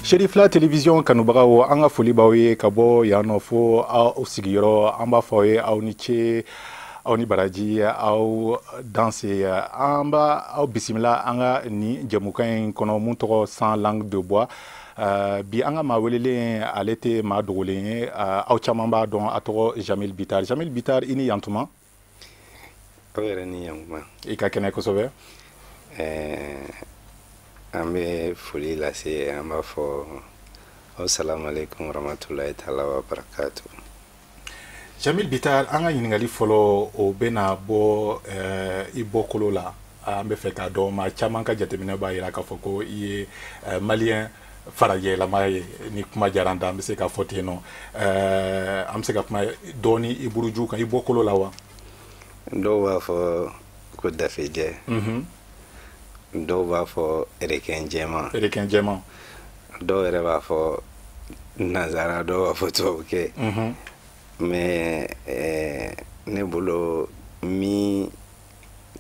Cherifla Télévision kanubagaw, an ka foli b'aw ye ka bɔ yan nɔ fo aw sigiyɔrɔ. An b'a fɔ aw ye aw ni ce, aw ni baraji, aw danse. An b'a aw bisimila an ka nin jɛmukan in kɔnɔ mun tɔgɔ Sans langue de bois. Bi an ka maa welelen, ale tɛ maa dogolen ye, aw caman b'a dɔn, a tɔgɔ Jamil Bittar. Jamil Bittar, i ni yantuma. Aw yɛrɛ ni yankuma. I ka kɛnɛ kosɛbɛ. An bɛ foli lase, an b'a fɔ aw salamu aleykum warahmatulahi taala wa barakatu. Jamil Bittar, an ka ɲininkali fɔlɔ, o bɛna bɔ i bɔkolo la. An bɛ fɛ k'a dɔn, maa caman ka jateminɛ b'a jira k'a fɔ ko i ye maliyɛn farajɛlama ye. Ni kuma diyara an da, an bɛ se k'a fɔ ten nɔ. An bɛ se ka kuma dɔɔni i buruju kan, i bɔkolo la wa? Dɔw b'a fɔ ko dafejɛ, dɔw b'a fɔ requin jɛman. Requin jɛman. Dɔw yɛrɛ b'a fɔ nanzara, dɔw b'a fɔ tubabukɛ. Mais ne bolo, min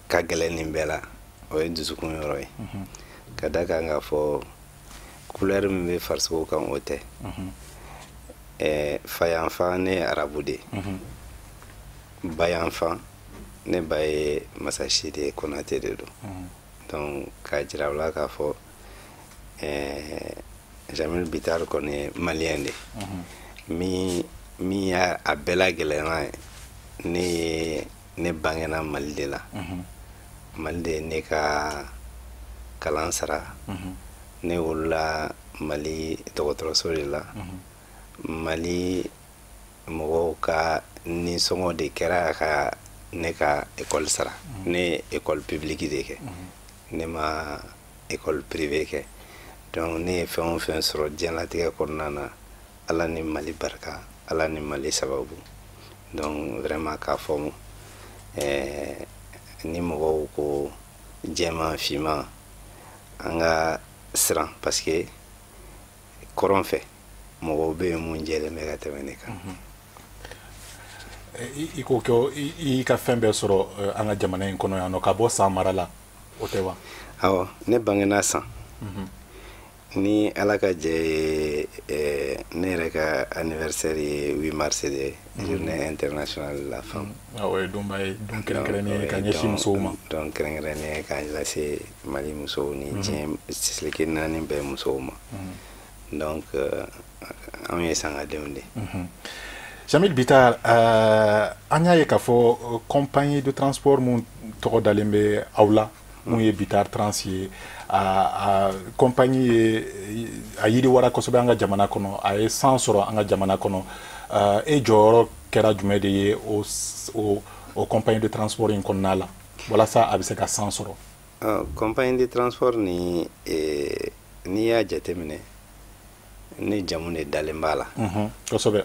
ka gɛlɛn nin bɛɛ la, o ye dusukun yɔrɔ ye. Ka da kan k'a fɔ couleur min bɛ farisogo kan, o tɛ. Fayanfan, ne ye arabu de ye. Bayanfan, ne ba ye masasi de ye, Konate de don. Donc k'a jira u la k'a fɔ Jamil Bittar kɔni ye maliyɛn de ye. Min y'a a bɛɛ la gɛlɛman ye, ne ye, ne bangena Mali de la. Mali de ye ne ka kalan sara. Ne wolola Mali dɔgɔtɔrɔso de la. Mali mɔgɔw ka nisɔngɔ de kɛra ka ne ka école sara. Ne ye école publique de kɛ, ne ma école privée kɛ. Donc ne ye fɛn o fɛn sɔrɔ diɲɛlatigɛ kɔnɔna na, Ala ni Mali barika, Ala ni Mali sababu. Donc vraiment, k'a fɔ ni mɔgɔw ko jɛman, finman, an ka siran, parce que kɔrɔn fɛ mɔgɔw bɛ yen mun jɛlen bɛ ka tɛmɛ ne kan. I ko ko i ka fɛn bɛɛ sɔrɔ an ka jamana in kɔnɔ yan nɔ, ka bɔ San mara la, o tɛ wa? Awɔ, ne bangena San. Ni Ala ka jɛ ye, ne yɛrɛ ka anniversaire ye 8 mars de ye, Journée internationale de la femme. O ye donba ye, don kɛrɛnkɛrɛnnen ye ka ɲɛsin musow ma. Don kɛrɛnkɛrɛnnen ye k'a lase Mali musow ni diɲɛ seleke naani bɛɛ musow ma. Donc anw ye sangadenw de ye. Jamil Bittar, an y'a ye k'a fɔ compagnie de transport mun tɔgɔ dalen bɛ aw la, mun ye Bittar Trans ye, a compagnie ye a yiriwara kosɛbɛ an ka jamana kɔnɔ, a ye san sɔrɔ an ka jamana kɔnɔ. E jɔyɔrɔ kɛra jumɛn de ye o compagnie de transport in kɔnɔna la walasa a bɛ se ka san sɔrɔ? Compagnie de transport ni, n'i y'a jateminɛ, ne jamu de dalen b'a la. Kosɛbɛ.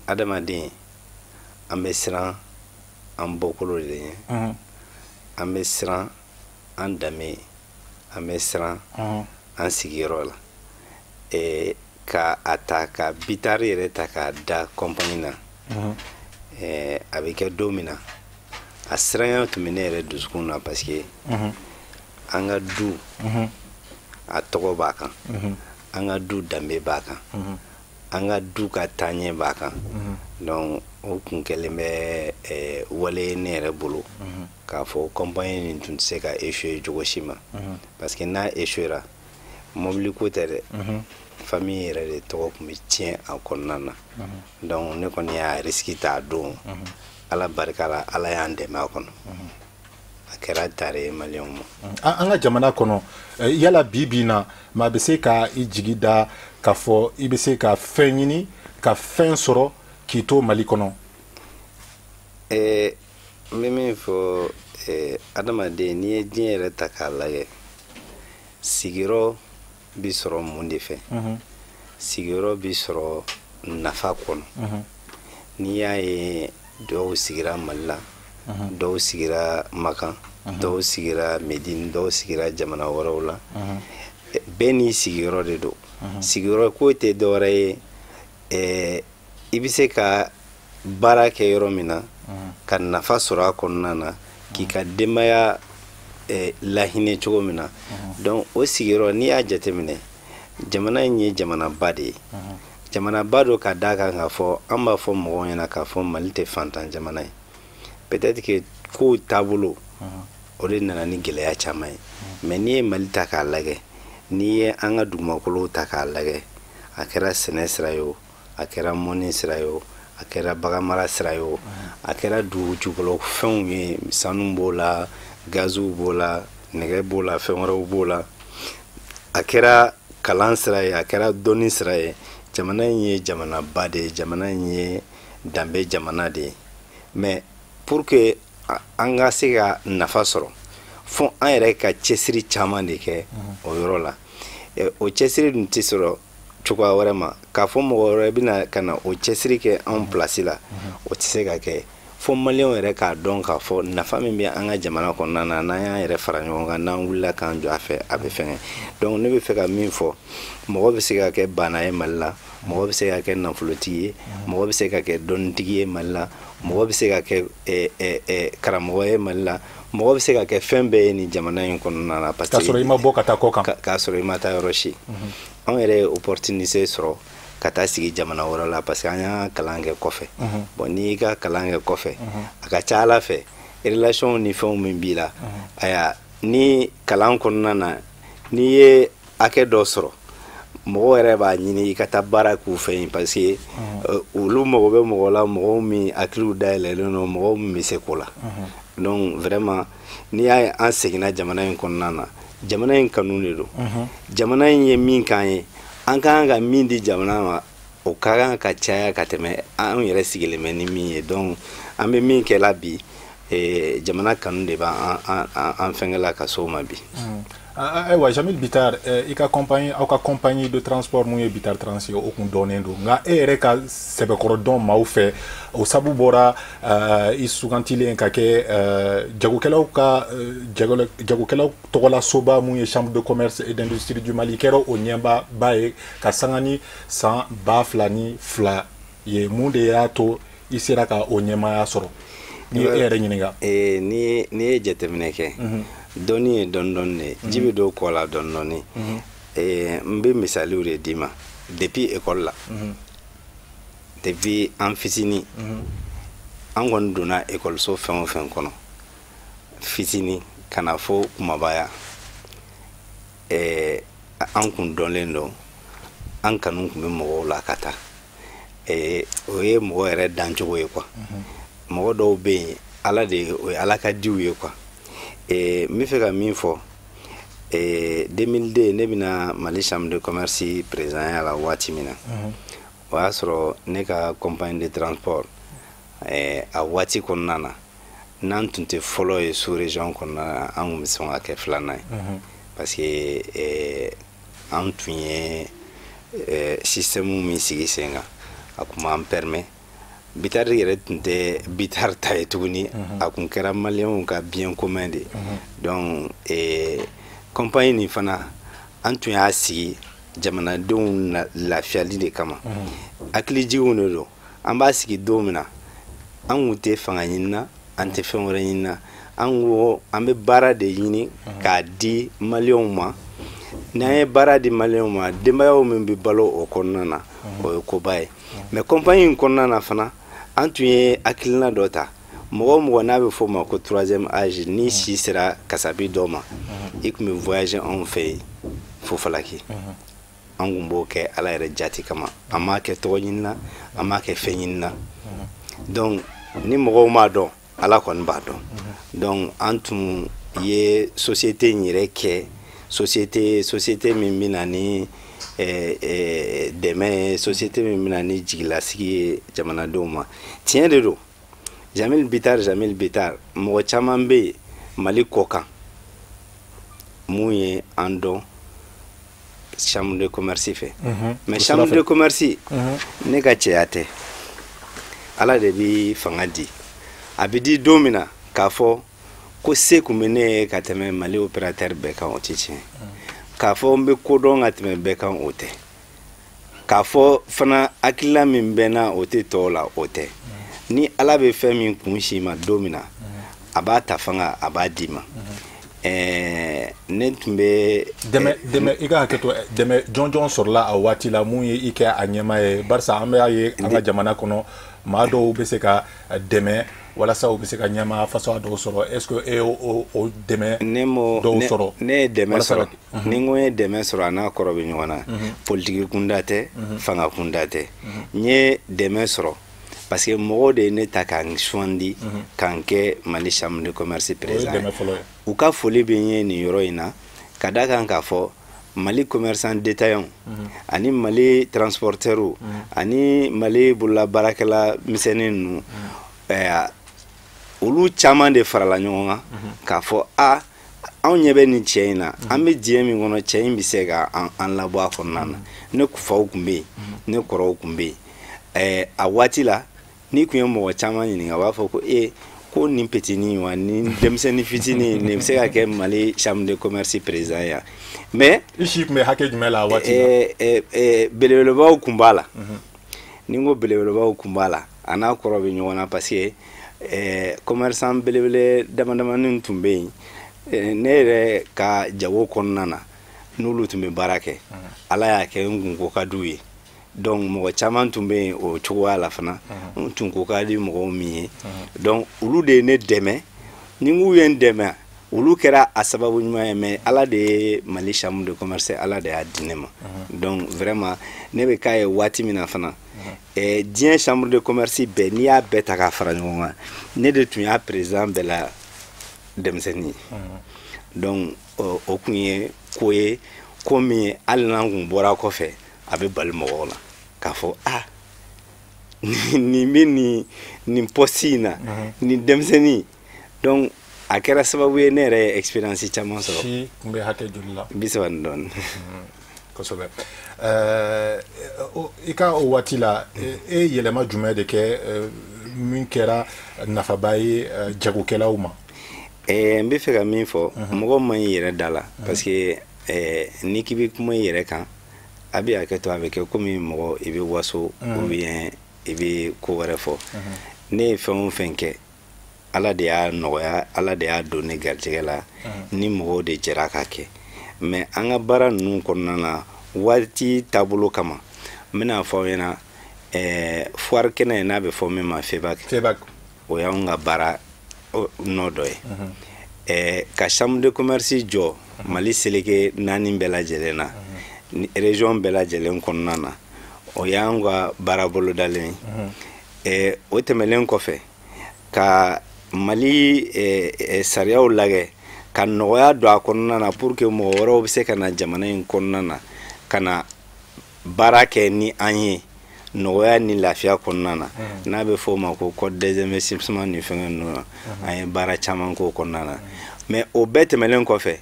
Adamaden, an bɛ siran an bɔkolo de ɲɛ, an bɛ siran an danbe, an bɛ siran an sigiyɔrɔ la. Ka a ta ka Bittar yɛrɛ ta k'a da compagnie na, a bɛ kɛ don min na, a siranya tun bɛ ne yɛrɛ dusukun na, parce que an ka du a tɔgɔ b'a kan, an ka du danbe b'a kan, an ka du ka taaɲɛ b'a kan. Donc o kun kɛlen bɛ wale ye ne yɛrɛ bolo k'a fɔ compagnie nin tun tɛ se ka échouer cogo si ma, parce que n'a échouera, mobili ko tɛ dɛ, famille yɛrɛ de tɔgɔ tun bɛ tiɲɛ a kɔnɔna na. Donc ne kɔni y'a risque ta a don. Ala barika la, Ala y'an dɛmɛ a kɔnɔ, a kɛra tare ye maliyɛnw ma. An ka jamana kɔnɔ, yala bi bi in na, maa bɛ se ka i jigi da k'a fɔ i bɛ se ka fɛn ɲini ka fɛn sɔrɔ k'i to Mali kɔnɔ? N bɛ min fɔ, adamaden, n'i ye diɲɛ yɛrɛ ta k'a lajɛ, sigiyɔrɔ bi sɔrɔ mun de fɛ? Sigiyɔrɔ bi sɔrɔ nafa kɔnɔ. N'i y'a ye dɔw sigira Mali la, dɔw sigira Makan, dɔw sigira Medine, dɔw sigira jamana wɛrɛw la, bɛɛ n'i sigiyɔrɔ de don. Sigiyɔrɔ ko tɛ dɔwɛrɛ ye, i bɛ se ka baara kɛ yɔrɔ min na ka nafa sɔrɔ a kɔnɔna na, k'i ka denbaya lahinɛ cogo min na. Donc o sigiyɔrɔ, n'i y'a jateminɛ, jamana in ye jamanaba de ye, jamanaba don ka d'a kan k'a fɔ an b'a fɔ mɔgɔw ɲɛna k'a fɔ Mali tɛ fantan jamana ye. Peut-être que kow taabolo o de nana ni gɛlɛya caman ye, mais n'i ye Mali ta k'a lajɛ, n'i ye an ka dugumakolow ta k'a lajɛ, a kɛra sɛnɛ sira ye o, a kɛra mɔni sira ye o, a kɛra baganmara sira ye o, a kɛra dugu jukɔrɔ fɛnw ye, sanu b'o la, gaziw b'o la, nɛgɛ b'o la, fɛn wɛrɛw b'o la, a kɛra kalan sira ye, a kɛra dɔnni sira ye, jamana in ye jamanaba de ye, jamana in ye danbe jamana de ye. Mais pour que an ka se ka nafa sɔrɔ, fo an yɛrɛ ka cɛsiri caman de kɛ o yɔrɔ la. O cɛsiri dun tɛ sɔrɔ cogoya wɛrɛ ma k'a fɔ mɔgɔ wɛrɛ bɛna ka na o cɛsiri kɛ anw place la, o tɛ se ka kɛ. Fo maliyɛnw yɛrɛ k'a dɔn k'a fɔ nafa min bɛ an ka jamana kɔnɔna na, n'an y'an yɛrɛ fara ɲɔgɔn kan, n'an wulila k'an jɔ a fɛ, a bɛ fɛngɛ. Donc ne bɛ fɛ ka min fɔ, mɔgɔ bɛ se ka kɛ baana ye Mali la, mɔgɔ bɛ se ka kɛ nafolotigi ye, mɔgɔ bɛ se ka kɛ dɔnnitigi ye Mali la, mɔgɔ bɛ se ka kɛ karamɔgɔ ye Mali la, mɔgɔ bɛ se ka kɛ fɛn bɛɛ ye nin jamana in kɔnɔna na. Parce que k'a sɔrɔ i ma bɔ ka taa kɔ kan, k'a sɔrɔ i ma taa yɔrɔ si. Anw yɛrɛ ye opportunité sɔrɔ ka taa sigi jamana wɛrɛ la, parce que an y'an ka kalan kɛ kɔfɛ. Bon, n'i y'i ka kalan kɛ kɔfɛ, a ka ca Ala fɛ, relation ni fɛnw min b'i la, ayiwa, ni kalan kɔnɔna na, n'i ye hakɛ dɔ sɔrɔ, mɔgɔw yɛrɛ b'a ɲini i ka taa baara k'u fɛ yen, parce que olu mago bɛ mɔgɔ la, mɔgɔw min hakiliw dayɛlɛlen don, mɔgɔw min bɛ se ko la. Donc vraiment, n'i y'a ye an seginna jamana in kɔnɔna na, jamana in kanu de don. Jamana in ye min k'an ye, an ka kan ka min di jamana ma, o ka kan ka caya ka tɛmɛ anw yɛrɛ sigilen bɛ ni min ye. Donc an bɛ min kɛ la bi, jamana kanu de b'an an fɛngɛ la ka s'o ma bi. Ayiwa, Jamil Bittar, i ka compagnie, aw ka compagnie de transport mun ye Bittar Trans ye, o kun dɔnnen don, nka e yɛrɛ ka sɛbɛkɔrɔ dɔn maaw fɛ, o sabu bɔra i sugantilen ka kɛ jagokɛlaw ka jagokɛlaw tɔgɔla soba mun ye Chambre de commerce et d'industrie du Mali, kɛra o ɲɛbaaba ye ka sanga ni san 2002 ye. Mun de y'a to i sera ka o ɲɛmaaya sɔrɔ, n'i ye e yɛrɛ ɲininka? N'i ye jateminɛ kɛ, dɔnni ye dɔɔni dɔɔni de ye, ji bɛ don kɔ la dɔɔni dɔɔni. N bɛ misaliw de d'i ma depuis école la, depuis an fitinin. An kɔni donna ekɔliso fɛn o fɛn kɔnɔ fitinin ka na fo kumabaya, an kun dɔnlen don, an kanu kun bɛ mɔgɔw la ka taa. O ye mɔgɔ yɛrɛ dancogo ye quoi. Mɔgɔ dɔw bɛ yen, Ala de, o ye Ala ka diw ye quoi. N bɛ fɛ ka min fɔ, 2002, ne bɛna Mali Chambre de commerce président ya la waati min na, o y'a sɔrɔ ne ka compagnie de transport, a waati kɔnɔna na, n'an tun tɛ fɔlɔ ye sous région kɔnɔna na, an tun bɛ sɔn ka kɛ filanan ye, parce que an tun ye système min sigi sen kan, a tun b'an permet. Bittar yɛrɛ tun tɛ Bittar ta ye tuguni, a kun kɛra maliyɛnw ka bien commun de. Donc compagnie nin fana, an tun y'a sigi jamanadenw lafiyali de kama, hakilijiginw de don. An b'a sigi don min na, an kun tɛ fanga ɲini na, an tɛ fɛn wɛrɛ ɲini na, an ko an bɛ baara de ɲini k'a di maliyɛnw ma. N'an ye baara di maliyɛnw ma, denbayaw min bɛ balo o kɔnɔna na, o ye koba ye. Mais compagnie in kɔnɔna na fana, an tun ye hakilina dɔ ta. Mɔgɔ o mɔgɔ n'a bɛ fɔ o ma ko troisième âge, ni si sera kasabi dɔ ma, i tun bɛ voyager anw fɛ yen fo Falaki. An kun b'o kɛ Ala yɛrɛ jati kama, an m'a kɛ tɔgɔ ɲini na, an m'a kɛ fɛn ɲini na. Donc ni mɔgɔw m'a dɔn, Ala kɔni b'a dɔn. Donc an tun ye société in yɛrɛ kɛ société min bɛ na ni dɛmɛ ye, société min bɛ na ni jigilasigi ye jamanadenw ma. Tiɲɛ de don, Jamil Bittar, Jamil Bittar, mɔgɔ caman bɛ yen Mali kɔ kan mun ye an dɔn chambre de commerce fɛ. Mais chambre de commerce, ne ka cɛya tɛ, Ala de bi fanga di. A bɛ di don min na k'a fɔ ko se kun bɛ ne ye ka tɛmɛ Mali opérateur bɛɛ kan, o tɛ tiɲɛ. K'a fɔ n bɛ ko dɔn ka tɛmɛ bɛɛ kan, o tɛ. K'a fɔ fana hakilina min bɛ n na, o tɛ tɔw la, o tɛ. Ni Ala bɛ fɛn min kun si ma don min na, a b'a ta fanga, a b'a d'i ma. Ne tun bɛ dɛmɛ i ka hakɛ to, dɛmɛ jɔnjɔn sɔrɔla a waati la mun ye i kɛ a ɲɛmaa ye? Barisa an b'a ye an ka jamana kɔnɔ, maa dɔw bɛ se ka dɛmɛ walasa u bɛ se ka ɲɛmaa fasoya dɔw sɔrɔ. Est ce que e y'o o dɛmɛ dɔw sɔrɔ? Ne ye dɛmɛ sɔrɔ. Ni n ko n ye dɛmɛ sɔrɔ, a n'a kɔrɔ bɛ ɲɔgɔn na. Politiki kunda tɛ, fanga kunda tɛ. N ye dɛmɛ sɔrɔ parce que mɔgɔw de ye ne ta k'an sugandi k'an kɛ Mali Chambre de commerce président. U ka foli bɛ n ye nin yɔrɔ in na, ka da kan k'a fɔ Mali commerçant détaillant ani Mali transporteur ani Mali bolola baarakɛla misɛnnin ninnu, olu caman de farala ɲɔgɔn kan k'a fɔ: a, anw ɲɛ bɛ nin cɛ in na, an bɛ diɲɛ min kɔnɔ, cɛ in bɛ se ka an labɔ a kɔnɔna na. Ne faw tun bɛ yen, ne kɔrɔw tun bɛ yen. A waati la, n'i tun ye mɔgɔ caman ɲininka, u b'a fɔ ko e ko nin petinin wa, nin denmisɛnnin fitinin nin bɛ se ka kɛ Mali Chambre de commerce président ye? Mais I si tun bɛ hakɛ jumɛn la a waati la? Belebelebaw tun b'a la. Ni n ko belebelebaw tun b'a la, a n'a kɔrɔ bɛ ɲɔgɔn na, parce que commerçant belebele dama damani tun bɛ yen ne yɛrɛ ka jago kɔnɔna na, n'olu tun bɛ baara kɛ. Ala y'a kɛ, n kun ko ka d'u ye. Donc mɔgɔ caman tun bɛ yen o cogoya la fana, n tun ko ka di mɔgɔw min ye. Donc olu de ye ne dɛmɛ. Ni n k'u ye n dɛmɛ, olu kɛra a sababu ɲuman ye. Mais Ala de ye Mali Chambre de commerce, Ala de y'a di ne ma. Donc vraiment, ne bɛ k'a ye waati min na fana, diɲɛ chambre de commerce bɛɛ, n'i y'a bɛɛ ta k'a fara ɲɔgɔn kan, ne de tun y'a président bɛɛ la denmisɛnnin ye. Donc o kun ye ko ye, ko min ye, hali n'an kun bɔra kɔfɛ, a bɛ bali mɔgɔw la k'a fɔ: a, nin bɛ nin poste in na, nin denmisɛnnin. Donc a kɛra sababu ye, ne yɛrɛ ye expérience caman sɔrɔ. Si tun bɛ hakɛ joli la? 30 ni dɔɔnin. Kosɛbɛ. I ka o waati la, e ye yɛlɛma jumɛn de kɛ min kɛra nafaba ye jagokɛlaw ma? N bɛ fɛ ka min fɔ, mɔgɔ man ɲi yɛrɛ da la, parce que n'i k'i bɛ kuma i yɛrɛ kan, a bɛ hakɛ to, a bɛ kɛ komi mɔgɔ i bɛ waso ou bien i bɛ ko wɛrɛ fɔ. Ne ye fɛn o fɛn kɛ, Ala de y'a nɔgɔya, Ala de y'a don ne garijɛgɛ la, ni mɔgɔw de jɛra k'a kɛ. Mais an ka baara ninnu kɔnɔna na, waati taabolo kama, n bɛna fɔ aw ɲɛna, foire kɛnɛ, n'a bɛ fɔ min ma FEBAC, FEBAC, o y'anw ka baara nɔ dɔ ye. Ka chambre de commerce jɔ Mali seleke naani bɛɛ lajɛlen na, région bɛɛ lajɛlen kɔnɔna na, o y'an ka baara bolodalen ye. O tɛmɛnen kɔfɛ, ka Mali sariyaw lajɛ ka nɔgɔya don a kɔnɔna na, pour que mɔgɔ wɛrɛw bɛ se ka na jamana in kɔnɔna na ka na baara kɛ ni an ye nɔgɔya ni lafiya kɔnɔna na, n'a bɛ fɔ o ma ko code des investissements ni fɛngɛ ninnu na, an ye baara caman k'o kɔnɔna na. Mais o bɛɛ tɛmɛnen kɔfɛ,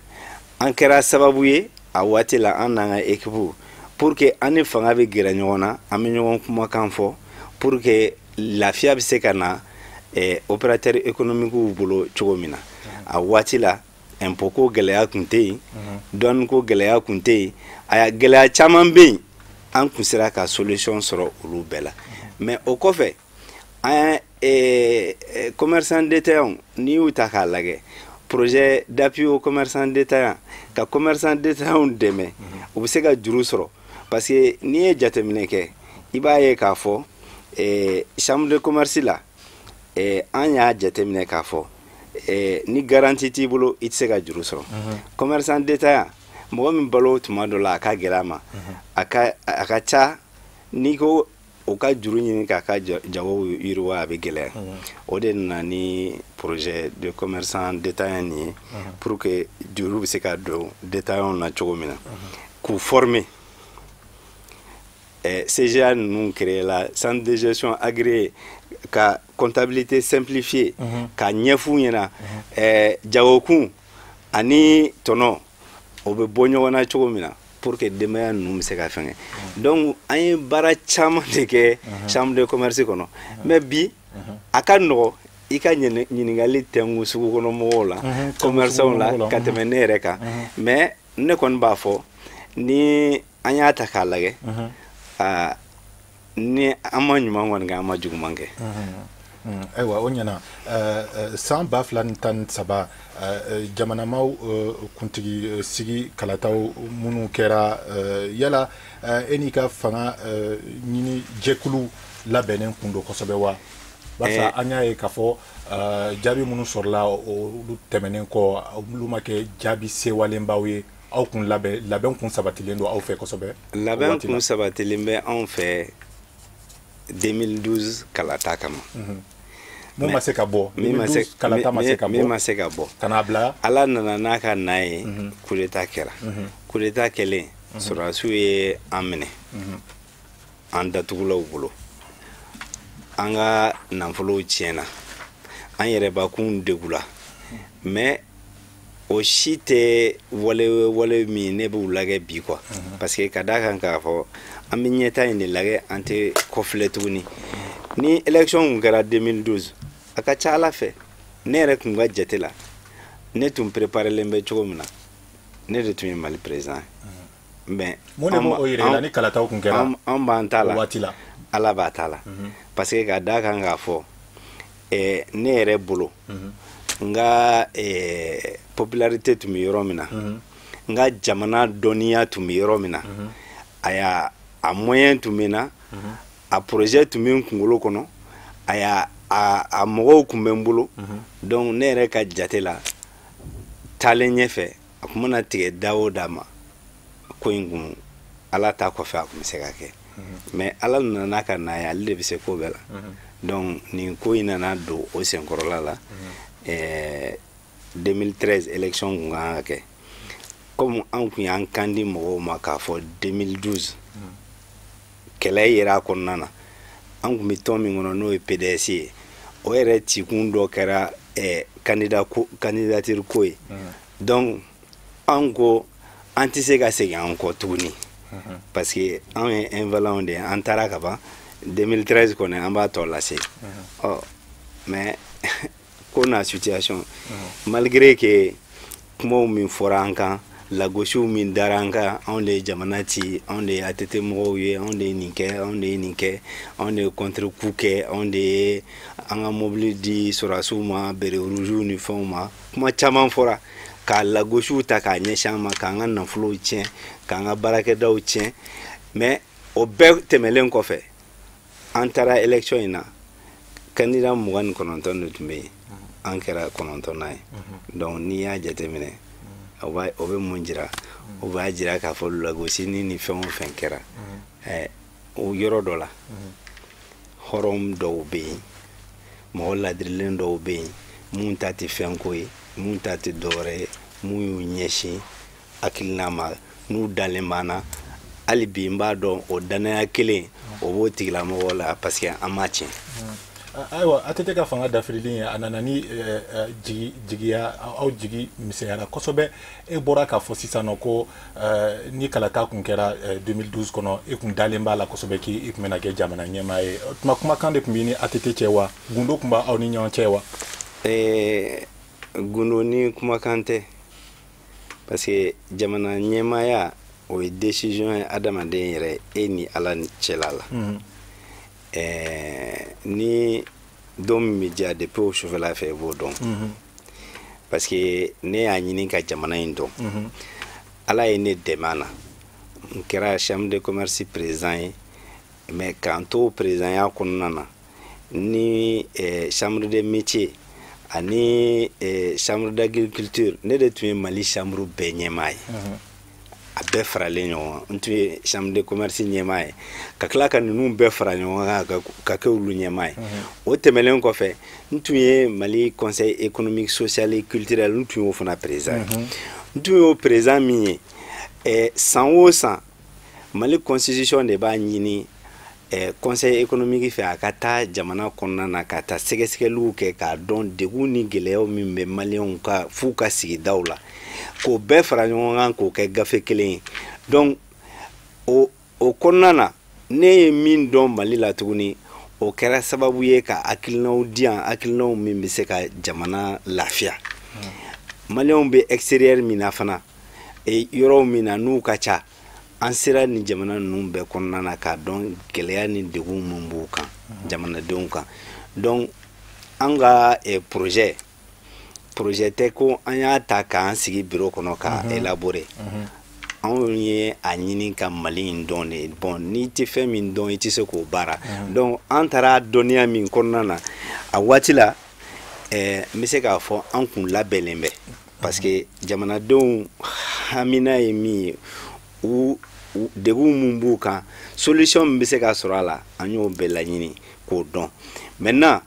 an kɛra sababu ye a waati la, an n'an ka équipe, pour que an ni fanga bɛ gɛrɛ ɲɔgɔn na, an bɛ ɲɔgɔn kumakan fɔ pour que lafiya bɛ se ka na opérateur économique bolo cogo min na. A waati la, impôt ko gɛlɛya tun tɛ yen, douane ko gɛlɛya tun tɛ yen, a gɛlɛya caman bɛ yen, an kun sera ka solution sɔrɔ olu bɛɛ la. Mais o kɔfɛ, an commerçant détaillant, n'i y'u ta k'a lajɛ, projet d'appui aux commerçants détaillants, ka commerçant détaillants dɛmɛ u bɛ se ka juru sɔrɔ, parce que n'i ye jateminɛ kɛ, i b'a ye k'a fɔ chambre de commerce la, an y'a jateminɛ k'a fɔ ni garantie t'i bolo, i tɛ se ka juru sɔrɔ. Commerçant détaillant, mɔgɔ min balo tuma dɔ la a ka gɛlɛ a ma, a ka ca, n'i ko o ka juru ɲini k'a ka jago yiriwa, a bɛ gɛlɛya. O de nana ni projet de commerçant détaillant nin ye, pour que juru bɛ se ka don détaillant na cogo min na, k'u former. CGA ninnu créé la, centre de gestion agréé, ka comptabilité simplifiée, ka ɲɛf'u ɲɛna jagokun ani tɔnɔ o bɛ bɔ ɲɔgɔn na cogo min na, pour que denbaya ninnu bɛ se ka fɛngɛ. Donc an ye baara caman de kɛ chambre de commerce kɔnɔ. Mais bi, a ka nɔgɔ i ka ɲininkali tɛnku sugu kɔnɔ mɔgɔw la, commerçants la, ka tɛmɛ ne yɛrɛ kan. Mais ne kɔni b'a fɔ, ni an y'a ta k'a lajɛ, ni an ma ɲuman kɔni kɛ, an ma juguman kɛ. Ayiwa, o ɲɛna. San 2013, jamanamaw kuntigi sigi kalataw minnu kɛra, yala e n'i ka fanga ɲini jɛkulu labɛnnen kun don kosɛbɛ wa? Barisa an y'a ye k'a fɔ jaabi minnu sɔrɔla, olu tɛmɛnen kɔ, olu ma kɛ jaabi sewalenbaw ye. Aw kun labɛn kun sabatilen don aw fɛ kosɛbɛ? Labɛn kun sabatilen bɛ anw fɛ 2012 kalata kama. Mun ma se ka bɔ? Min ma se kalata ma se ka bɔ. Min ma se ka bɔ. Ka n'a bila. Ala nana n'a ka na ye, coup d'état kɛra. Coup d'état kɛlen, sɔrɔdasiw ye an minɛ, an datugulaw bolo, an ka nafolow tiɲɛna, an yɛrɛbakun degula. Mais o si tɛ wale wale min ne b'u lajɛ bi quoi, parce que ka d'a kan k'a fɔ an bɛ ɲɛta in de lajɛ, an tɛ kɔfilɛ tuguni. Ni élection kun kɛra 2012, a ka ca Ala fɛ, ne yɛrɛ kun ka jate la, ne tun préparelen bɛ cogo min na, ne de tun ye Mali président ye. Mais mun de b'o yira i la ni kalataw kun kɛra? An b'an ta la. O waati la. Ala b'a ta la, parce que ka d'a kan k'a fɔ ne yɛrɛ bolo, n ka popularité tun bɛ yɔrɔ min na, n ka jamana dɔnniya tun bɛ yɔrɔ min na, a y'a a moyen tun bɛ n na, a projet tun bɛ n kunkolo kɔnɔ, a y'a a mɔgɔw tun bɛ n bolo. Donc ne yɛrɛ ka jate la, taalen ɲɛfɛ, a kun mana tigɛ da o da ma, ko in kun Ala ta kɔfɛ, a kun bɛ se ka kɛ. Mais Ala nana n'a ka na ye, ale de bɛ se ko bɛɛ la. Donc nin ko in nana don o senkɔrɔla la. 2013 élection kun kan ka kɛ. Comme an kun y'an kan di mɔgɔw ma k'a fɔ 2012, kɛlɛ yera a kɔnɔna na. An kun bɛ tɔn min kɔnɔ, n'o ye PDS ye, o yɛrɛ cikun dɔ kɛra candidat ko, candidature ko ye. Donc an ko an tɛ se ka segin an kɔ tuguni, parce que anw ye invalents de ye, an taara ka ban. 2013 kɔni, an b'a tɔ lase. Ɔ mais ko n'a situation, malgré que kumaw min fɔra an kan, lagosiw min dara an kan, anw de ye jamana ci, anw de ye ATT mɔgɔw ye, anw de ye nin kɛ, anw de ye nin kɛ, anw de ye contre coup kɛ, anw de ye an ka mobili di sɔrɔdasiw ma, béret rouge ni fɛnw ma, kuma caman fɔra k'a lagosiw ta k'a ɲɛsin an ma, k'an ka nafolow tiɲɛ, k'an ka baarakɛdaw tiɲɛ. Mais o bɛɛ tɛmɛlen kɔfɛ, an taara élection in na, candidat 29 de tun bɛ yen, an kɛra 9nan ye. Donc n'i y'a jateminɛ, o bɛ mun jira? O b'a jira k'a fɔ lagosi ni fɛn o fɛn kɛra, o yɔrɔ dɔ la, hɔrɔn dɔw bɛ yen, mɔgɔ ladirilen dɔw bɛ yen, mun ta tɛ fɛnko ye, mun ta tɛ dɔwɛrɛ ye, mun y'u ɲɛsin hakilina ma, n'u dalen b'an na hali bi, n b'a dɔn o danaya kelen o b'o tigilamɔgɔ la, parce que an m'a tiɲɛ. Ayiwa, ATT ka fanga dafirili ye, a nana ni jigiya, aw jigi misɛnyara kosɛbɛ. E bɔra k'a fɔ sisan nɔ ko ni kalata kun kɛra 2012 kɔnɔ, e kun dalen b'a la kosɛbɛ k'i kun bɛna kɛ jamana ɲɛmaa ye. O tuma, kumakan de tun b'i ni ATT cɛ wa? Gundo tun b'aw ni ɲɔgɔn cɛ wa? Gundo ni kumakan tɛ, parce que jamana ɲɛmaaya, o ye décision ye adamaden yɛrɛ e ni Ala cɛla la. Ni don min bɛ diya, depuis o sufɛla fɛ i b'o dɔn, parce que ne y'a ɲini ka jamana in dɔn. Ala ye ne dɛmɛ a na, n kɛra chambre de commerce président ye. Mais k'an to présidentya kɔnɔna na, ni chambre de métier ani chambre d'agriculture, ne de tun ye Mali chambre bɛɛ ɲɛmaa ye, a bɛɛ faralen ɲɔgɔn kan. N tun ye chambre de commerce ɲɛmaa ye, ka tila ka ninnu bɛɛ fara ɲɔgɔn kan ka kɛ olu ɲɛmaa ye. O tɛmɛnen kɔfɛ, n tun ye Mali Conseil économique, social et culturel, n tun y'o fana président ye. N tun y'o président min ye, san o san, Mali constitution de b'a ɲini conseil économique fɛ, a ka taa jamana kɔnɔna na ka taa sɛgɛsɛgɛliw kɛ k'a dɔn degun ni gɛlɛyaw min bɛ maliyɛnw ka f'u ka sigidaw la, k'o bɛɛ fara ɲɔgɔn kan k'o kɛ gafe kelen ye. Donc o kɔnɔna na, ne ye min dɔn Mali la tuguni, o kɛra sababu ye ka hakilinaw di yan, hakilinaw min bɛ se ka jamana lafiya. Maliyɛnw bɛ extérieur min na fana, yɔrɔw min na n'u ka ca, an sera nin jamana ninnu bɛɛ kɔnɔna na k'a dɔn gɛlɛya ni degun min b'u kan, jamanadenw kan. Donc An ka projet tɛ ko an y'a ta k'an sigi bureau kɔnɔ k'a élaborer. Anw ye a ɲini ka Mali in dɔn de. Bon, n'i tɛ fɛn min dɔn, i tɛ se k'o baara. Donc an taara dɔnniya min kɔnɔna na a waati la, n bɛ se k'a fɔ an kun labɛnnen bɛ, parce que jamanadenw hamina ye min ye, u degun mun b'u kan, solution min bɛ se ka sɔrɔ a la, an y'o bɛɛ laɲini k'o dɔn. Maintenant,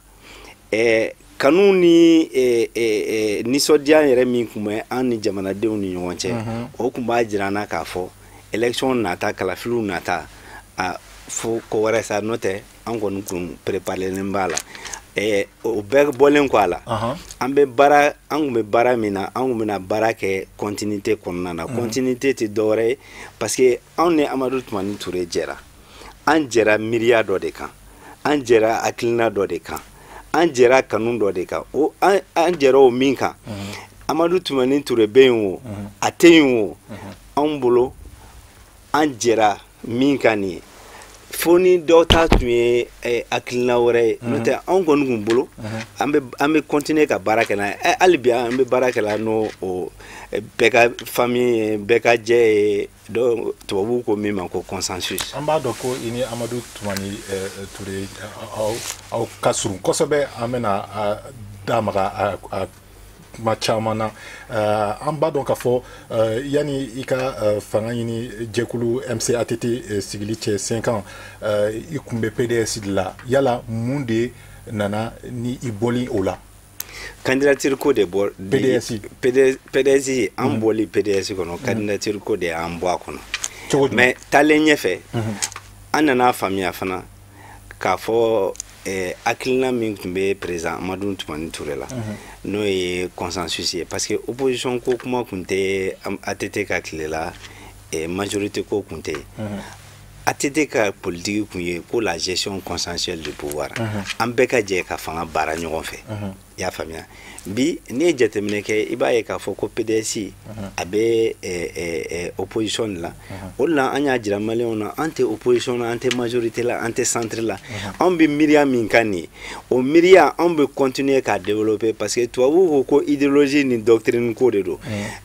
kanu ni nisɔndiya yɛrɛ min tun bɛ an ni jamanadenw ni ɲɔgɔn cɛ, o tun b'a jira an na k'a fɔ élection nata, kalafiliw nata, a fo ko wɛrɛ sa, n'o tɛ an kɔni kun préparelen b'a la. O bɛɛ bɔlen kɔ a la, an kun bɛ baara min na, an kun bɛna baara kɛ continuité kɔnɔna na. Continuité tɛ dɔwɛrɛ ye, parce que anw ni Amadu Tumani Ture jɛra, an jɛra miiriya dɔ de kan, an jɛra hakilina dɔ de kan, an jɛra kanu dɔ de kan. O an jɛra o min kan, Amadu Tumani Ture bɛ yen o, a tɛ yen o, anw bolo an jɛra min kan nin ye, fo ni dɔw ta tun ye hakilina wɛrɛ ye, n'o tɛ anw kɔni kun bolo an bɛ continuer ka baara kɛ n'a ye. Hali bi an bɛ baara kɛ la n'o o bɛɛ ka famille ye, bɛɛ ka jɛ ye, donc tubabuw ko min ma ko consensus. An b'a dɔn ko i ni Amadu Tumani Ture aw ka surun kosɛbɛ. An bɛna da maga a kuma caman na. An b'a dɔn k'a fɔ yanni i ka fanga ɲini jɛkulu MCATT sigili cɛ 5 ans, i kun bɛ PDS de la. Yala mun de nana ni i bɔli o la? Candidature ko de bɔ PDS. PDS, an bɔli PDS kɔnɔ, candidature ko de y'an bɔ a kɔnɔ. Mais taalen ɲɛfɛ, an nana faamuya fana k'a fɔ hakilina min tun bɛ président Amadu Tumani Ture la, n'o ye consensus ye, parce que opposition ko kuma tun tɛ ATT ka tile la, majorité ko tun tɛ yen. ATT ka politique tun ye ko la gestion consensuelle du pouvoir, an bɛɛ ka jɛ ka fanga baara ɲɔgɔn fɛ. I y'a faamuya? Bi n'i ye jateminɛ kɛ, i b'a ye k'a fɔ ko PDS a bɛ opposition de la. O de la an y'a jira maliyɛnw na, an tɛ opposition na, an tɛ majorité la, an tɛ centre la. Anw bɛ miiriya min kan nin ye, o miiriya anw bɛ continuer k'a développer, parce que tubabuw ko ko idéologie ni doctrine ko de don.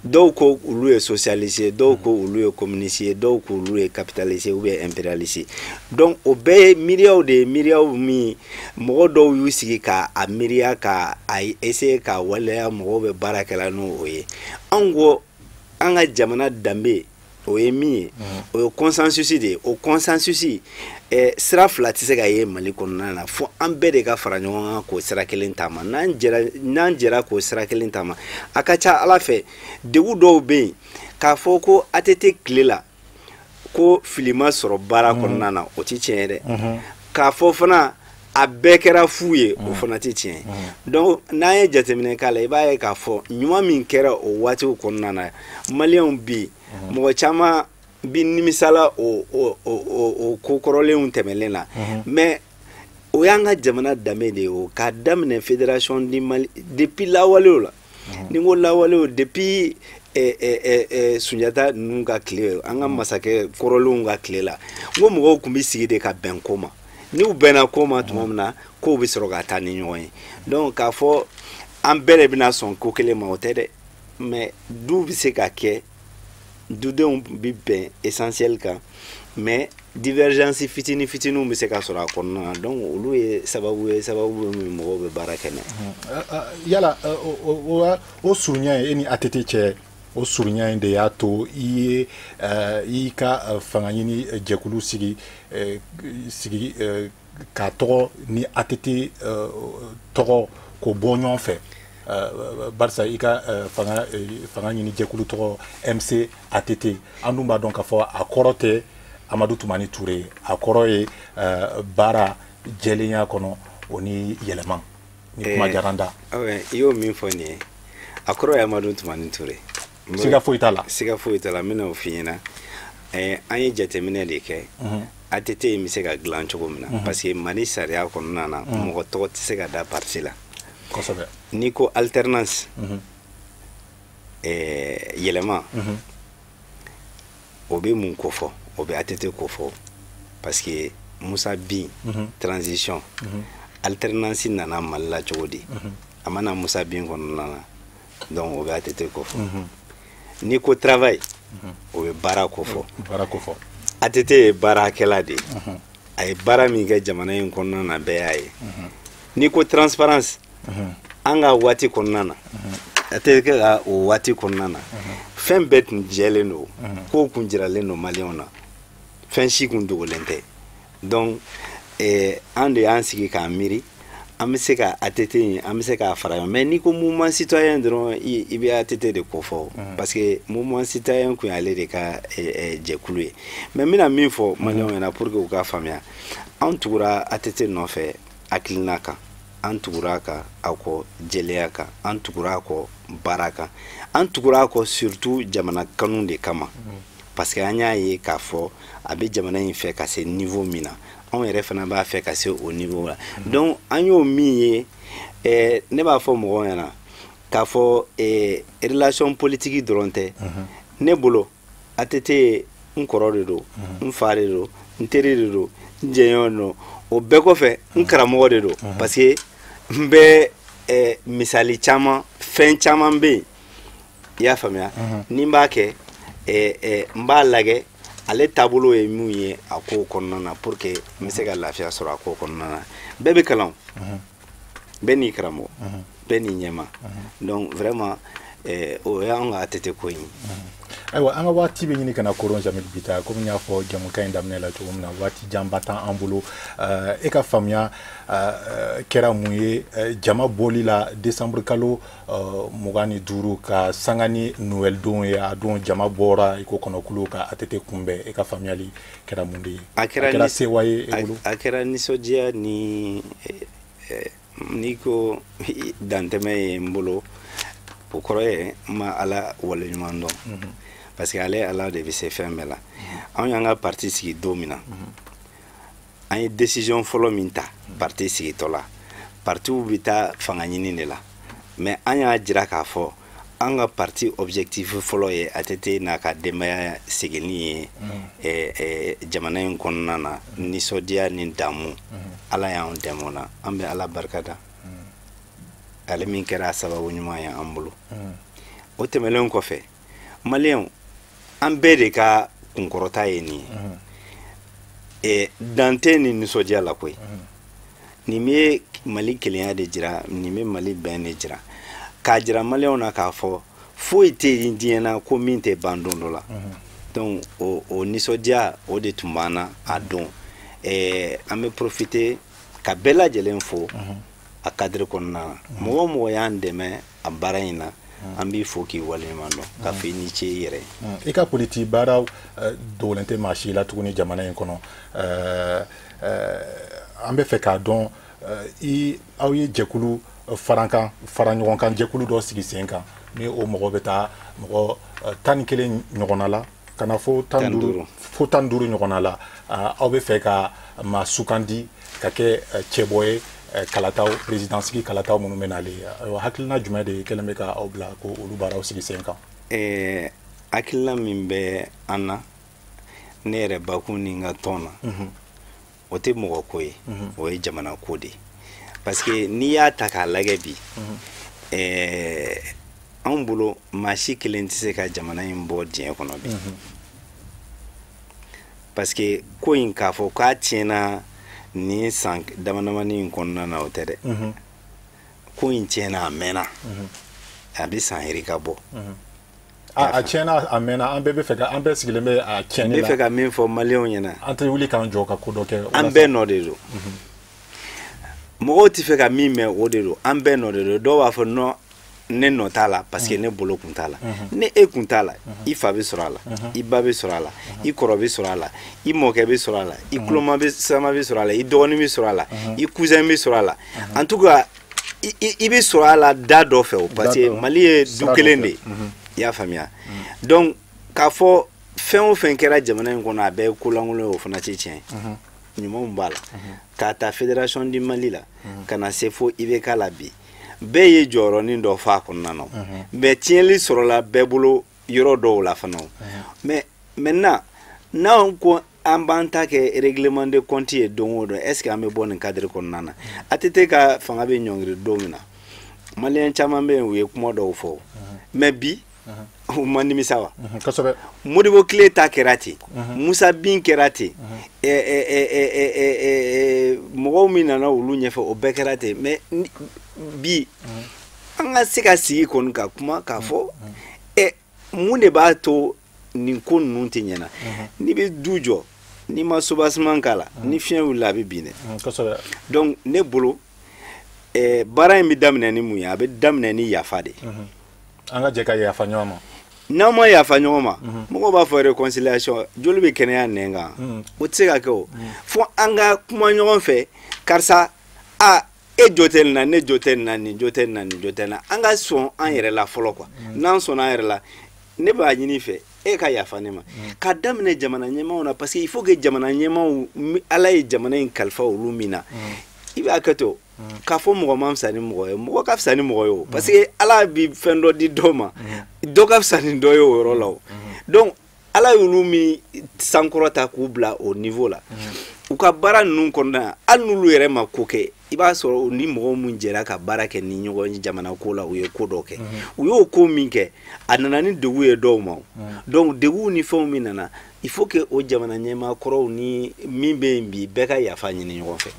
Dɔw ko olu ye socialiste ye, dɔw ko olu ye communiste ye, dɔw ko olu ye capitaliste ye ou bien impérialiste ye. Donc o bɛɛ ye miiriyaw de ye, miiriyaw min mɔgɔ dɔw y'u sigi k'a miiriya k'a essayer ka waleya, mɔgɔw bɛ baara kɛla n'o ye. Anw ko an ka jamana danbe o ye min ye, o ye consensus de ye. O consensus sira fila tɛ se ka ye Mali kɔnɔna na, fo an bɛɛ de ka fara ɲɔgɔn kan k'o sira kelen taama. N'an jɛra k'o sira kelen taama, a ka ca Ala fɛ degun dɔw bɛ yen k'a fɔ ko ATT tile la ko fili ma sɔrɔ baara kɔnɔna na, o tɛ tiɲɛ ye dɛ. K'a fɔ fana a bɛɛ kɛra fu ye, o fana tɛ tiɲɛ ye. Donc n'an ye jateminɛ k'a la, i b'a ye k'a fɔ ɲuman min kɛra o waatiw kɔnɔna na, maliyɛnw bi mɔgɔ caman bi nimisala o ko kɔrɔlenw tɛmɛlen na. Mais o y'an ka jamana danbe de ye, o k'a daminɛ fédération du Mali depuis lawalew la. Ni n ko lawalew, depuis Sunjata ninnu ka tile, an ka masakɛ kɔrɔlenw ka tile la, n ko mɔgɔw tun bɛ sigi de ka bɛn ko ma. N'u bɛnna ko ma tuma min na, kow bɛ sɔrɔ ka taa ni ɲɔgɔn ye. Donc k'a fɔ an bɛɛ de bɛna sɔn ko kelen ma, o tɛ dɛ. Mais du bɛ se ka kɛ, dudenw bɛ bɛn essentiel kan, mais divergence fitinin fitininw bɛ se ka sɔrɔ a kɔnɔna na. Donc olu ye sababu ye, sababu min mɔgɔw bɛ baara kɛ n'a ye. Yala o surunya ye e ni ATT cɛ, o surunya in de y'a to i ye i ka fanga ɲini jɛkulu sigi k'a tɔgɔ ni ATT tɔgɔ k'o bɔ ɲɔgɔn fɛ, barisa i ka fanga ɲini jɛkulu tɔgɔ MCATT, an dun b'a dɔn k'a fɔ a kɔrɔ tɛ Amadu Tumani Ture, a kɔrɔ ye baara jɛlenya kɔnɔ o ni yɛlɛma ni kuma diyara n da. I y'o min fɔ nin ye, a kɔrɔ ye Amadu Tumani Ture. Siga foyi t'a la. Siga foyi t'a la, n bɛna o f'i ɲɛna. An ye jateminɛ de kɛ ATT in bɛ se ka dilan cogo min na, parce que Mali sariya kɔnɔna na, mɔgɔ tɔgɔ tɛ se ka da parti la. Kosɛbɛ. N'i ko alternance, yɛlɛma, o bɛ mun ko fɔ? O bɛ ATT ko fɔ, parce que Musa bin transition, Alternance nana Mali la cogo di? A ma na Musa Bin kɔnɔna na, donc o bɛ ATT ko fɔ. N'i ko travail, o bɛ baara ko fɔ. Baara ko fɔ. ATT ye baarakɛla de ye. A ye baara min kɛ jamana in kɔnɔna na, bɛɛ y'a ye. N'i ko transparence, an ka waati kɔnɔna na, ATT ka o waati kɔnɔna na, fɛn bɛɛ tun jɛlen don, kow kun jiralen don maliyɛnw na, fɛn si kun dogolen tɛ. Donc an de y'an sigi k'an miiri, an bɛ se ka ATT in, an bɛ se k'a fara ɲɔgɔn. Mais n'i ko mouvement citoyen dɔrɔn, i bɛ ATT de ko fɔ, parce que mouvement citoyen kun y'ale de ka jɛkulu ye. Mais n bɛna min fɔ maliyɛnw ɲɛna pour que u k'a faamuya, an tugura ATT nɔfɛ hakilina kan, an tugura a kan a kɔ jɛlenya kan, an tugura a kɔ baara kan, an tugura a kɔ surtout jamana kanu de kama, parce que an y'a ye k'a fɔ a bɛ jamana in fɛ ka se niveau min na, anw yɛrɛ fana b'a fɛ ka se o niveau la. Donc an y'o min ye, ne b'a fɔ mɔgɔw ɲɛna k'a fɔ relation politique dɔrɔn tɛ ne bolo. ATT n kɔrɔ de don, n fa de don, n teri de don, n jɛɲɔgɔn don, o bɛɛ kɔfɛ n karamɔgɔ de don, parce que n bɛ misali caman, fɛn caman bɛ yen, i y'a faamuya, ni n b'a kɛ, n b'a lajɛ ale taabolo ye mun ye a ko kɔnɔna na, pour que n bɛ se ka lafiya sɔrɔ a ko kɔnɔna na. Bɛɛ bɛ kalan, bɛɛ n'i karamɔgɔ, bɛɛ n'i ɲɛma. Donc vraiment o y'anw ka ATT ko in ye. Ayiwa, an ka waati bɛ ɲini ka na koron. Jamil Bita, komi n y'a fɔ jamukan in daminɛ la cogo min na, waati janba t'an bolo. E ka faamuya kɛra mun ye jama bɔli la décembre kalo 25, ka sanga ni Noël don ye, a don jama bɔra i ko kɔnɔkulu ka ATT kunbɛn? E ka faamuyali kɛra mun de ye? A kɛra sewa ye e bolo? A kɛra nisɔndiya ni n'i ko dantɛmɛ ye n bolo, o kɔrɔ ye n ma Ala waleɲuman dɔn, parce que ale Ala de bɛ se fɛn bɛɛ la. Anw y'an ka parti sigi don min na, an ye décision fɔlɔ min ta parti sigitɔ la, partiw bɛ taa fanga ɲini de la, mais an y'a jira k'a fɔ an ka parti objectif fɔlɔ ye ATT n'a ka denbaya seginni ye jamana in kɔnɔna na, nisɔndiya ni damu. Ala y'an dɛmɛ o la, an bɛ Ala barika da, ale min kɛra a sababu ɲuman ye an bolo. O tɛmɛnen kɔfɛ, maliyɛnw, an bɛɛ de ka kunkɔrɔta ye nin ye, dan tɛ nin nisɔndiya la koyi. Nin bɛ Mali kelenya de jira, nin bɛ Mali bɛn de jira, k'a jira maliyɛnw na k'a fɔ foyi tɛ yen diɲɛ na ko min tɛ ban don dɔ la. Donc o nisɔndiya o de tun b'an na a don. An bɛ profiter ka bɛɛ lajɛlen fo a cadre kɔnɔna na. Mɔgɔ o mɔgɔ y'an dɛmɛ a baara in na, an b'i fo k'i waleɲuman dɔn, k'a fɔ i ni ce i yɛrɛ ye. I ka politiki baaraw dogolen tɛ maa si la tuguni jamana in kɔnɔ. An bɛ fɛ k'a dɔn, i aw ye jɛkulu farankan fara ɲɔgɔn kan, jɛkulu dɔ sigi sen kan, ni o mɔgɔ bɛ taa mɔgɔ 11 ɲɔgɔnna la, ka na fo 15, fo 15 ɲɔgɔnna la. Aw bɛ fɛ ka maa sugandi ka kɛ cɛbɔ ye kalataw, président sigi kalataw minnu bɛ nalen. Ayiwa, hakilina jumɛn de kɛlen bɛ ka aw bila ko olu baaraw sigi sen kan? Hakilina min bɛ an na, ne yɛrɛ bakun ni n ka tɔn na, o tɛ mɔgɔ ko ye, o ye jamana ko de ye, parce que n'i y'a ta k'a lajɛ bi, anw bolo maa si kelen tɛ se ka jamana in bɔ diɲɛ kɔnɔ bi, parce que ko in k'a fɔ k'a tiɲɛna nin san damadamani in kɔnɔna na, o tɛ dɛ. Ko in tiɲɛna a mɛnna, a bɛ san yirika bɔ. A tiɲɛna a mɛnna, an bɛɛ bɛ fɛ ka, an bɛɛ sigilen bɛ a tiɲɛni la. N bɛ fɛ ka min fɔ maliyɛnw ɲɛna, an tɛ wuli k'an jɔ ka ko dɔ kɛ. An bɛɛ nɔ de don. Mɔgɔw tɛ fɛ ka min mɛn, o de don, an bɛɛ nɔ de don. Dɔw b'a fɔ non, ne nɔ t'a la, parce que ne bolo kun t'a la. Ne e kun t'a la, i fa bɛ sɔrɔ a la, i ba bɛ sɔrɔ a la, i kɔrɔ bɛ sɔrɔ a la, i mɔkɛ bɛ sɔrɔ a la, i tuloma bɛ sama bɛ sɔrɔ a la, i dɔgɔnin bɛ sɔrɔ a la, i cousin bɛ sɔrɔ a la. En tout cas, i bɛ sɔrɔ a la da dɔ fɛ o, parce que Mali ye du kelen de ye, i y'a faamuya. Donc k'a fɔ fɛn o fɛn kɛra jamana in kɔnɔ, a bɛɛ ye ko lankolon ye, o fana tɛ tiɲɛ ye. Ɲumanw b'a la, k'a ta Fédération du Mali la ka na se fo IBK la bi, bɛɛ ye jɔyɔrɔnin dɔ fɔ a kɔnɔna na, mais tiɲɛli sɔrɔla bɛɛ bolo yɔrɔ dɔw la fana. Mais maintenant, n'anw ko an b'an ta kɛ règlement de compte ye don o don, est ce que an bɛ bɔ nin cadre kɔnɔna na? ATT ka fanga bɛ ɲɔngiri don min na, maliyɛn caman bɛ yen, u ye kuma dɔw fɔ, mais bi u ma nimisa wa? Kosɛbɛ. Modibo Kile ta kɛra ten, Musa Bin kɛra ten, mɔgɔw min nana olu ɲɛfɛ, o bɛɛ kɛra ten. Mais bi an ka se ka sigi kɔni ka kuma k'a fɔ mun de b'a to nin ko ninnu tɛ ɲɛna? N'i bɛ du jɔ, n'i ma soubassement k'a la, ni fiɲɛ wulila a bɛ bin dɛ. Donc ne bolo, baara in bɛ daminɛ ni mun ye? A bɛ daminɛ ni yafa de ye. An ka jɛ ka yafa ɲɔgɔn ma. N'aw ma yafa ɲɔgɔn ma, mɔgɔw b'a fɔ réconciliation, joli bɛ kɛnɛya nɛn kan, o tɛ se ka kɛ o. Fo an ka kuma ɲɔgɔn fɛ, karisa, a e jo tɛ nin na, ne jo tɛ nin na, nin jo tɛ nin na, nin jo tɛ nin na. An ka sɔn an yɛrɛ la fɔlɔ quoi. N'an sɔnna an yɛrɛ la, ne b'a ɲini fɛ e ka yafa ne ma, k'a daminɛ jamana ɲɛmaaw na, parce que il faut que jamana ɲɛmaaw, Ala ye jamana in kalifa olu min na, i b'a kɛ to k'a fɔ mɔgɔ ma fisa ni mɔgɔ ye, mɔgɔ ka fisa ni mɔgɔ ye o, parce que Ala bi fɛn dɔ di dɔ ma, dɔ ka fisa ni dɔ ye o yɔrɔ la o. Donc Ala y'olu min sankɔrɔta k'u bila o niveau la, u ka baara ninnu kɔnɔna, hali n'olu yɛrɛ ma ko kɛ, i b'a sɔrɔ ni mɔgɔ mun jɛra ka baara kɛ ni ɲɔgɔn ye jamana ko la, u ye ko dɔ kɛ, u y'o ko min kɛ, a nana ni degun ye dɔw ma. Donc degun ni fɛnw min nana, il faut que o jamana ɲɛmaa kɔrɔw ni min bɛ yen bi, bɛɛ ka yafa ɲini ɲɔgɔn fɛ,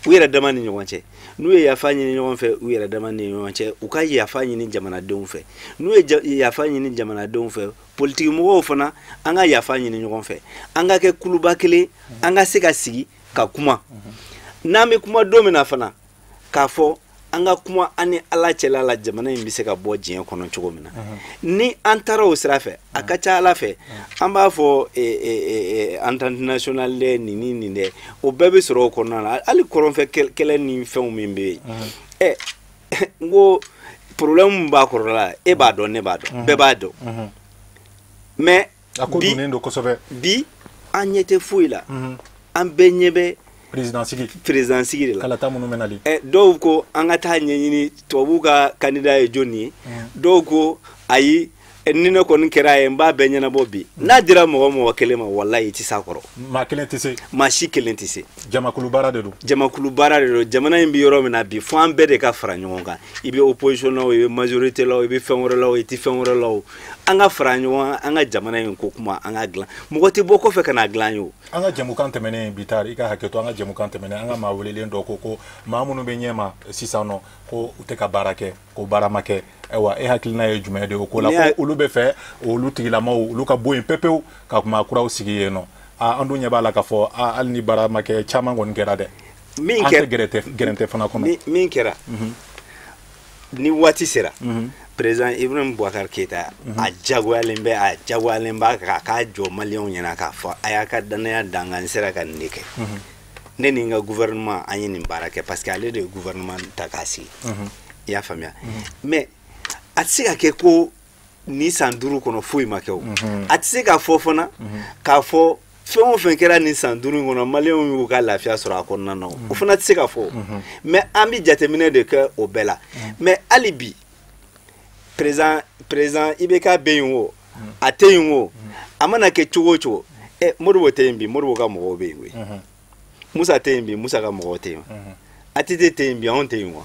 u yɛrɛ dama ni ɲɔgɔn cɛ. N'u ye yafa ɲini ɲɔgɔn fɛ, u yɛrɛ dama ni ɲɔgɔn cɛ, u ka yafa ɲini jamanadenw fɛ. N'u ye yafa ɲini jamanadenw fɛ, politiki mɔgɔw fana, an ka yafa ɲini ɲɔgɔn fɛ, an ka kɛ kuluba kelen, an ka se ka sigi ka kuma. N'an bɛ kuma don min na fana, k'a fɔ an ka kuma an ni Ala cɛla la, jamana in bɛ se ka bɔ diɲɛ kɔnɔ cogo min na. Ni an taara o sira fɛ, a ka ca Ala fɛ, an b'a fɔ entente nationale dɛ, nin ni nin dɛ, o bɛɛ bɛ sɔrɔ o kɔnɔna na. Hali kɔrɔnfɛ kɛlɛ ni fɛnw min bɛ yen, n ko problème min b'a kɔrɔ la, e b'a dɔn, ne b'a dɔn, bɛɛ b'a dɔn. Mais a ko donnen don kosɛbɛ. Bi an ɲɛ tɛ foyi la, an bɛɛ ɲɛ bɛ président sigi, président sigi de la. Kalata minnu bɛ nali. Dɔw ko an ka taa ɲɛɲini tubabuw ka candidat ye jɔnni ye, dɔw ko ayi, ni ne kɔni kɛra ye, n b'a bɛɛ ɲɛnabɔ bi. N'a dira mɔgɔ mɔgɔ kelen ma, walayi i tɛ s'a kɔrɔ. Maa kelen tɛ se. Maa si kelen tɛ se. Jamakulu baara de don. Jamakulu baara de don. Jamana in bɛ yɔrɔ min na bi, fo an bɛɛ de ka fara ɲɔgɔn kan. I bɛ opposition na o, i bɛ majorité la o, i bɛ fɛn wɛrɛ la o, i tɛ fɛn wɛrɛ la o, an ka fara ɲɔgɔn kan, an ka jamana in ko kuma, an ka dilan. Mɔgɔ tɛ bɔ kɔfɛ ka n'a dilan ye o. An ka jɛmukan tɛmɛnen, Bittar, i ka hakɛ to, an ka jɛmukan tɛmɛnen, an ka maa welelen dɔ ko maa minnu bɛ ɲɛma sisan nɔ, ko u tɛ ka baara kɛ, ko baara ma kɛ. Ayiwa, e hakilina ye jumɛn de ye o ko la? Ko olu bɛ fɛ olu tigilamaw olu ka bɔ yen pepewu ka maa kuraw sigi yen nɔ. An dun ɲɛ b'a la k'a fɔ hali ni baara ma kɛ, caman kɔni kɛra dɛ. Min kɛra, an tɛ gɛrɛntɛ fana kɔnɔ. Min kɛra, ni waati sera, président Ibrahim Boubacar Keita, a jagoyalen bɛ, a jagoyalen b'a kan k'a jɔ maliyɛnw ɲɛna k'a fɔ a y'a ka danaya dan kan, n sera ka nin de kɛ. Ne ni n ka gouvernement, an ye nin baara kɛ, parce que ale de ye gouvernement ta k'a sigi. I y'a faamuya? Mais a tɛ se ka kɛ ko ni san 5 kɔnɔ foyi ma kɛ o. A tɛ se ka fɔ fana k'a fɔ fɛn o fɛn kɛra nin san 5 in kɔnɔ, maliyɛnw y'u ka lafiya sɔrɔ a kɔnɔna na, o fana tɛ se ka fɔ. Mais an bɛ jateminɛ de kɛ o bɛɛ la. Mais hali bi, président IBK bɛ yen o, a tɛ yen o, a mana kɛ cogo o cogo, Modibo tɛ yen bi, Modibo ka mɔgɔw bɛ yen koyi. Musa tɛ yen bi, Musa ka mɔgɔw tɛ yen. ATT tɛ yen bi, anw tɛ yen wa.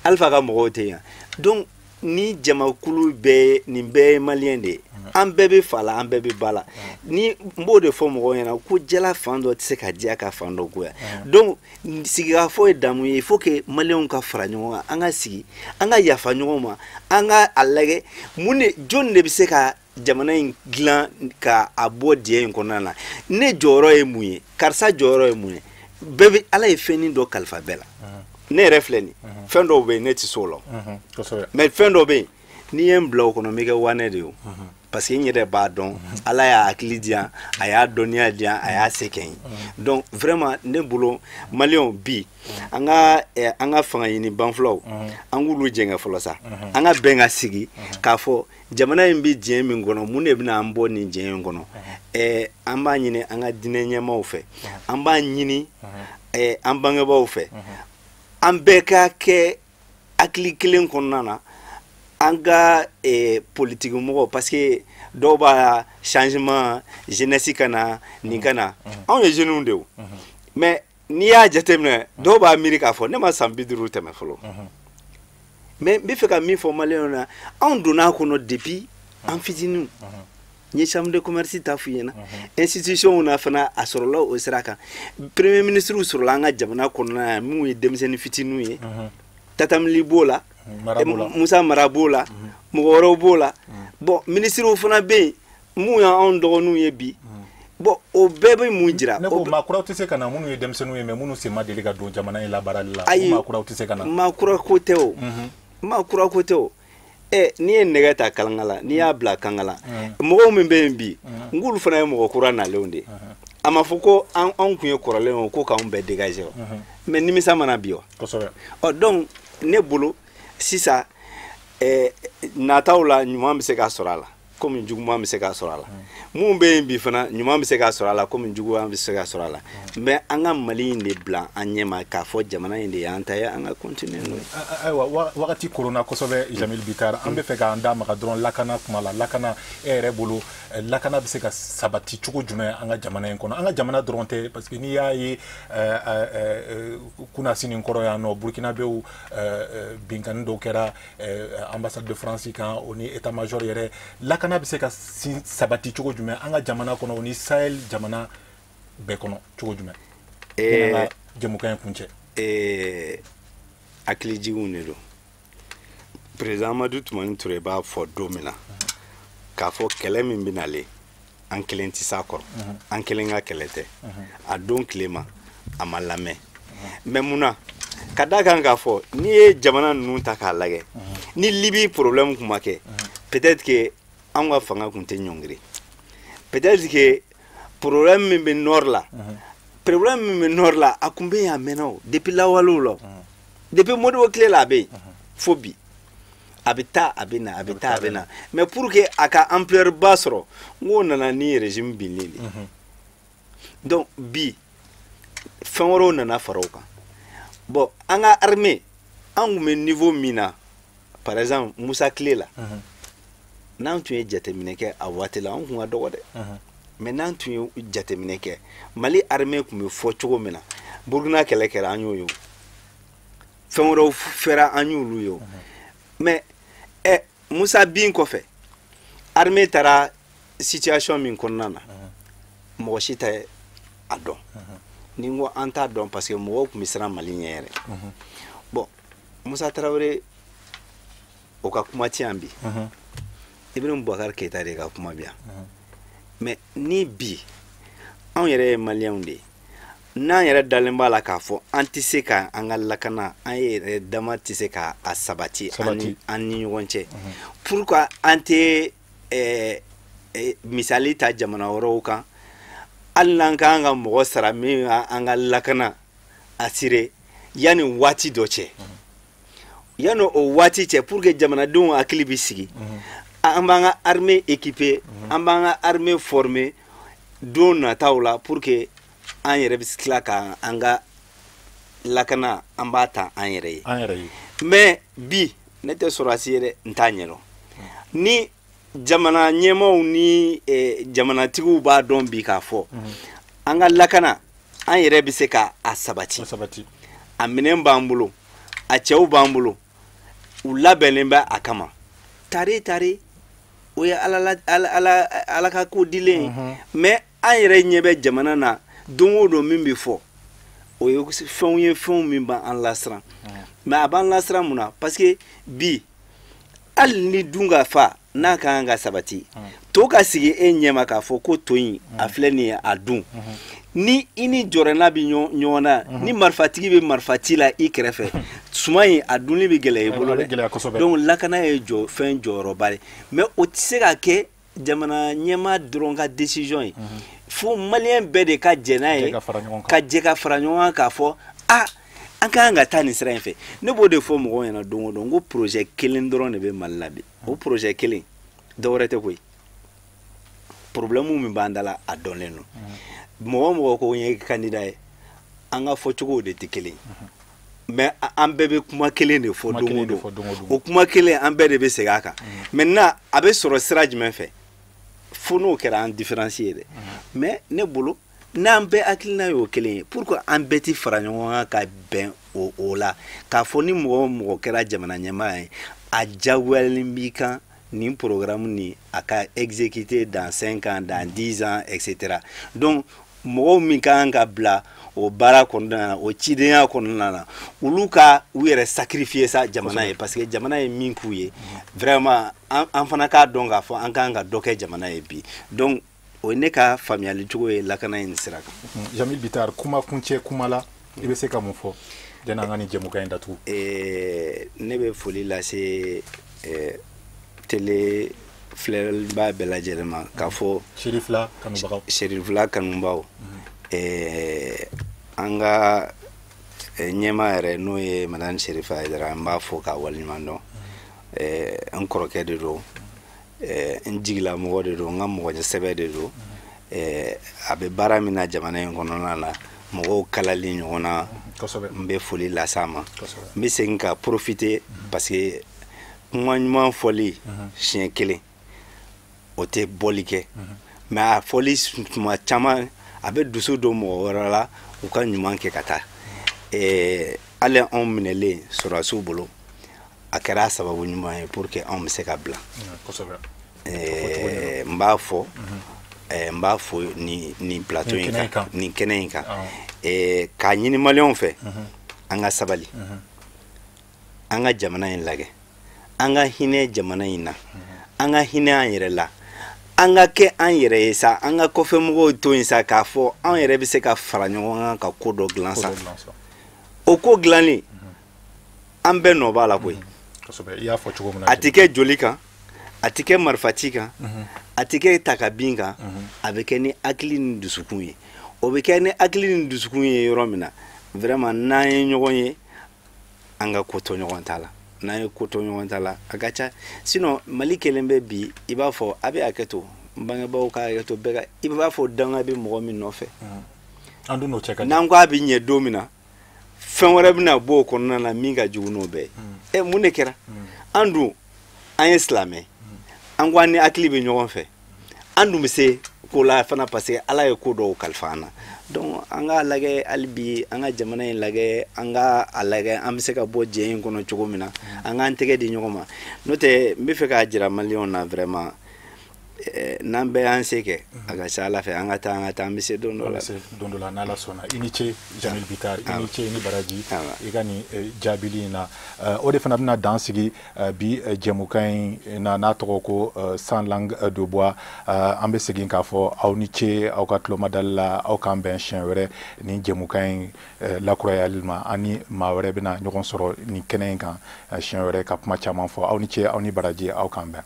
Alpha ka mɔgɔw tɛ yen. Donc ni jamakulu bɛɛ, nin bɛɛ ye maliyɛn de ye, an bɛɛ bɛ fa la, an bɛɛ bɛ ba la. Ni n b'o de fɔ mɔgɔw ɲɛna ko jala fan dɔ tɛ se ka diya ka fan dɔ goya. Donc sigikafɔ ye damu ye, il faut que maliyɛnw ka fara ɲɔgɔn kan, an ka sigi, an ka yafa ɲɔgɔn ma, an ka a lajɛ mun de, jɔn de bɛ se ka jamana in dilan ka a bɔ diɲɛ in kɔnɔna na. Ne jɔyɔrɔ ye mun ye, karisa jɔyɔrɔ ye mun ye, bɛɛ bɛ Ala ye fɛnnin dɔ kalifa bɛɛ la. Ne yɛrɛ filɛ nin, fɛn dɔw bɛ yen ne tɛ s'o la, mais fɛn dɔw bɛ yen n'i ye n bila o kɔnɔ, n bɛ kɛ wanɛ de ye o, parce que n yɛrɛ b'a dɔn Ala y'a hakili di yan, a y'a dɔnniya di yan, a y'a se kɛ n ye. Donc vraiment ne bolo, maliyɛnw bi, an ka fanga ɲini banfulaw, an k'olu jɛngɛ fɔlɔ sa, an ka bɛn ka sigi k'a fɔ jamana in bɛ diɲɛ min kɔnɔ, mun de bɛna an bɔ nin diɲɛ in kɔnɔ. An b'a ɲini an ka diinɛ ɲɛmaaw fɛ, an b'a ɲini an bangebaaw fɛ, an bɛɛ ka kɛ hakili kelen kɔnɔna na. An ka politique mɔgɔw, parce que dɔw b'a changement, jeunesse ka na, nin ka na, anw ye jeunes de ye o. Mais n'i y'a jateminɛ, dɔw b'a miiri k'a fɔ ne ma san 50 tɛmɛ fɔlɔ. Mais n bɛ fɛ ka min fɔ maliyɛnw na, anw donna a kɔnɔ depuis an fitininw. N ye chambre de commerce ta f'u ɲɛna, institution na fana a sɔrɔla o sira kan. Premier ministre sɔrɔla an ka jamana kɔnɔna yan minnu ye denmisɛnnin fitininw ye. Tatam Ly b'o la, Musa Mara b'o la, mɔgɔ wɛrɛw b'o la. Bon, ministres fana bɛ yen mun y'anw dɔgɔninw ye bi. Bon, o bɛɛ bɛ mun jira? Ne ko maa kuraw tɛ se ka na minnu ye denmisɛnninw ye, mais minnu sen ma deli ka don jamana in labaarali la. Ayi, maa kuraw tɛ se ka na. Maa kura ko tɛ o, maa kura ko tɛ o. Ɛ, n'i ye nɛgɛ ta kalanga la, n'i y'a bila kanga la, mɔgɔw min bɛ yen bi, n k'olu fana ye mɔgɔ kura nalenw de ye. A ma fɔ ko anw tun ye kɔrɔlen o ko k'anw bɛɛ dégager o, mais nimisa mana bi wa. Kosɛbɛ. Ɔ, donc ne bolo sisan, nataw la, ɲuman bɛ se ka sɔrɔ a la komi juguman bɛ se ka sɔrɔ a la. Mun bɛ yen bi fana, ɲuman bɛ se ka sɔrɔ a la komi juguman bɛ se ka sɔrɔ a la. Mais an ka Mali in de bila an ɲɛma k'a fɔ jamana in de y'an ta ye, an ka continuer n'o ye. Ayiwa, wagati koronna kosɛbɛ, Jamil Bittar. An bɛ fɛ k'an da maga dɔrɔn lakana kuma la. Lakana, e yɛrɛ bolo, lakana bɛ se ka sabati cogo jumɛn an ka jamana in kɔnɔ? An ka jamana dɔrɔn tɛ, parce que n'i y'a ye kunnasini kɔrɔ yan nɔ, Burkinabɛw binkanni dɔw kɛra ambassade de France kan, o ni état major yɛrɛ. Lakana bɛ se ka sabati cogo jumɛn an ka jamana kɔnɔ, o ni Sahel jamana bɛɛ kɔnɔ cogo jumɛn? An ka jɛmukan in kuncɛ. Hakilijiginw de don. Président Amadu Tumani Ture b'a fɔ don min na k'a fɔ kɛlɛ min bɛ nalen, an kelen tɛ s'a kɔrɔ, an kelen ka kɛlɛ tɛ. A don tile ma, a ma lamɛn. Mais mun na? Ka da kan k'a fɔ n'i ye jamana ninnu ta k'a lajɛ, ni Libi problème tun ma kɛ, peut-être que anw ka fanga tun tɛ ɲɔngiri. Peut-être que problème min bɛ nord la, problème min bɛ nord la, a kun bɛ yen a mɛnna o, depuis lawalew la, depuis Modibo tile la a bɛ yen fo bi. A bɛ taa, a bɛ na, a bɛ taa, a bɛ na. Mais pour que a ka ampleur ba sɔrɔ, n k'o nana ni régime binnen de. Donc bi, fɛn wɛrɛw nana fara o kan. Bon, an ka armée, an kun bɛ niveau min na, par exemple Musa tile la, n'an tun ye jateminɛ kɛ a waati la, an kun ka dɔgɔ dɛ. Mais n'an tun ye jateminɛ kɛ, Mali armée tun bɛ fɔ cogo min na, Burukina kɛlɛ kɛra, an y'o ye o, fɛn wɛrɛw fɛra, an y'olu ye o. Mais Musa bin kɔfɛ, armée taara situation min kɔnɔna na, mɔgɔ si tɛ a dɔn. Ni n ko an t'a dɔn, parce que mɔgɔw tun bɛ siran Mali ɲɛ yɛrɛ. Bon, Musa Tarawele, o ka kuma ti yan bi. Ibrahim Boubacar Keïta de ka kuma bi yan. Mais ni bi anw yɛrɛ ye maliyɛnw de ye, n'an yɛrɛ dalen b'a la k'a fɔ an tɛ se ka an ka lakana, an yɛrɛ dama tɛ se ka a sabati an ni ɲɔgɔn cɛ, pourquoi an tɛ misali ta jamana wɛrɛw kan? Hali n'an k'an ka mɔgɔ sara min an ka lakana assurer yanni waati dɔ cɛ, yanni o waati cɛ, pour que jamanadenw hakili bɛ sigi, an b'an ka armée équipée, an b'an ka armée formée don nataw la, pour que an yɛrɛ bɛ tila ka an ka lakana, an b'a ta an yɛrɛ ye. An yɛrɛ ye. Mais bi, ne tɛ sɔrɔdasi ye dɛ, n t'a ɲɛdɔn. Ni jamana ɲɛmaaw ni jamanatigiw b'a dɔn bi k'a fɔ an ka lakana, an yɛrɛ bɛ se ka a sabati, a minɛn b'an bolo, a cɛw b'an bolo, u labɛnnen bɛ a kama. Tare tare, o ye ala ala ala ka ko dilen ye. Mais an yɛrɛ ɲɛ bɛ jamana na don o don, min bɛ fɔ, o ye fɛnw ye, fɛnw min b'an lasiran. Mais a b'an lasiran mun na? Parce que bi, hali ni dun ka fa n'a ka kan ka sabati, to ka sigi e ɲɛma k'a fɔ ko to in a filɛ nin ye, a dun, ni i ni jɔrɛna bɛ ɲɔgɔn na, ni marifatigi bɛ marifa ci la i kɛrɛfɛ, suman in a dunni bɛ gɛlɛya i bolo dɛ. Donc lakana ye jɔ fɛn jɔyɔrɔba de, mais o tɛ se ka kɛ jamana ɲɛmaa dɔrɔn ka décision ye. Fo maliyɛn bɛɛ de ka jɛ n'a ye, ka jɛ ka fara ɲɔgɔn kan k'a fɔ a an ka kan ka taa nin sira in fɛ. Ne b'o de fɔ mɔgɔw ɲɛna don o don, n ko projet kelen dɔrɔn de bɛ Mali la bi. O projet kelen, dɔwɛrɛ tɛ koyi. Problème min b'an da la, a dɔnlen don. Mɔgɔ o mɔgɔ ko n ye candidat ye, an ka fɔcogow de tɛ kelen. Mais an bɛɛ bɛ kuma kelen de fɔ don o don, o kuma kelen an bɛɛ de bɛ segin a kan. Maintenant a bɛ sɔrɔ sira jumɛn fɛ? Fo n'o kɛra an différence ye dɛ. Mais ne bolo, n'an bɛɛ hakilina y'o kelen ye, pourquoi an bɛɛ ti fara ɲɔgɔn kan ka bɛn o la, k'a fɔ ni mɔgɔ o mɔgɔ kɛra jamana ɲɛmaa ye, a diyagoyalen b'i kan nin programme nin a ka exécuter dans 5 ans, dans 10 ans, etc. Donc mɔgɔw min ka kan ka bila o baara kɔnɔna na, o cidenya kɔnɔna na, olu ka u yɛrɛ sacrifier sa jamana ye, parce que jamana ye min k'u ye, vraiment an fana k'a dɔn k'a fɔ an kan ka dɔ kɛ jamana ye bi. Donc o ye ne ka faamuyali cogo ye lakana in sira kan. Jamil Bittar, kuma kuncɛ kuma la, i bɛ se ka mun fɔ yanni an ka nin jɛmukan in datugu? Ne bɛ foli lase télé filɛliba bɛɛ lajɛlen ma, k'a fɔ Cherifla kanubagaw, Cherifla kanubagaw, an ka ɲɛmaa yɛrɛ n'o ye Madani Chérifa Haïdara, n b'a fɔ k'a waleɲuman dɔn. N kɔrɔkɛ de don, n jigilamɔgɔ de don, n ka mɔgɔ sɛbɛ de don. A bɛ baara min na jamana in kɔnɔna na, mɔgɔw kalali ɲɔgɔn na, n bɛ foli las'a ma. N bɛ segin ka profiter parce que kuma ɲuman fɔli siɲɛ kelen o tɛ bɔli kɛ, mais a fɔli tuma caman a bɛ dusu don mɔgɔ wɛrɛ la u ka ɲuman kɛ ka taa. Hali anw minɛlen sɔrɔdasiw bolo, a kɛra sababu ɲuman ye pour que anw bɛ se ka bila. N b'a fɔ, n b'a fɔ nin plateau in kan, nin kɛnɛ in kan, k'a ɲini maliyɛnw fɛ, an ka sabali, an ka jamana in lajɛ, an ka hinɛ jamana in na, an ka hinɛ an yɛrɛ la, an ka kɛ an yɛrɛ ye sa, an ka kɔfɛmɔgɔw to yen sa, k'a fɔ an yɛrɛ bɛ se ka fara ɲɔgɔn kan ka ko dɔ dilan sa. O ko dilanni, an bɛɛ nɔ b'a la koyi. A tɛ kɛ joli kan, a tɛ kɛ marifaci kan, a tɛ kɛ takabin kan, a bɛ kɛ ni hakili ni dusukun ye. O bɛ kɛ ni hakili ni dusukun ye yɔrɔ min na, vraiment n'an ye ɲɔgɔn ye, an ka ko to ɲɔgɔn ta la. N'an ye ko to ɲɔgɔn ta la, a ka ca. Sinon Mali kelen bɛ bi, i b'a fɔ a bɛ hakɛ to, n bangebaaw ka hakɛ to, bɛɛ ka, i b'a fɔ danga bɛ mɔgɔ min nɔfɛ. An dun n'o cɛ ka jan. N'an ko a bɛ ɲɛ don min na, fɛn wɛrɛ bɛna bɔ o kɔnɔna na min ka jugu n'o bɛɛ ye. Mun de kɛra? An dun, an ye silamɛ, an ko an ni hakili bɛ ɲɔgɔn fɛ, an dun bɛ se ko la fana, parce que Ala ye ko dɔw kalifa an na. Donc an k'a lajɛ hali bi, an ka jamana in lajɛ, an ka a lajɛ an bɛ se ka bɔ jɛ in kɔnɔ cogo min na, an k'an tɛgɛ di ɲɔgɔn ma. N'o tɛ, n bɛ fɛ k'a jira maliyɛnw na vraiment, n'an bɛɛ y'an se kɛ, a ka ca Ala fɛ, an ka taa, an ka taa, an bɛ se don dɔ la. Don dɔ la, n'Ala sɔnna. I ni ce Jamil Bittar, i ni ce, i ni baraji i ka nin jaabili in na. O de fana bɛna dan sigi bi jɛmukan in na, n'a tɔgɔ ko Sans langue de bois. An bɛ segin k'a fɔ aw ni ce aw ka tulomadali la, aw k'an bɛn siɲɛ wɛrɛ nin jɛmukan in lakurayali ma. An ni maa wɛrɛ bɛna ɲɔgɔn sɔrɔ nin kɛnɛ in kan siɲɛ wɛrɛ ka kuma caman fɔ. Aw ni ce, aw ni baraji, aw k'an bɛn.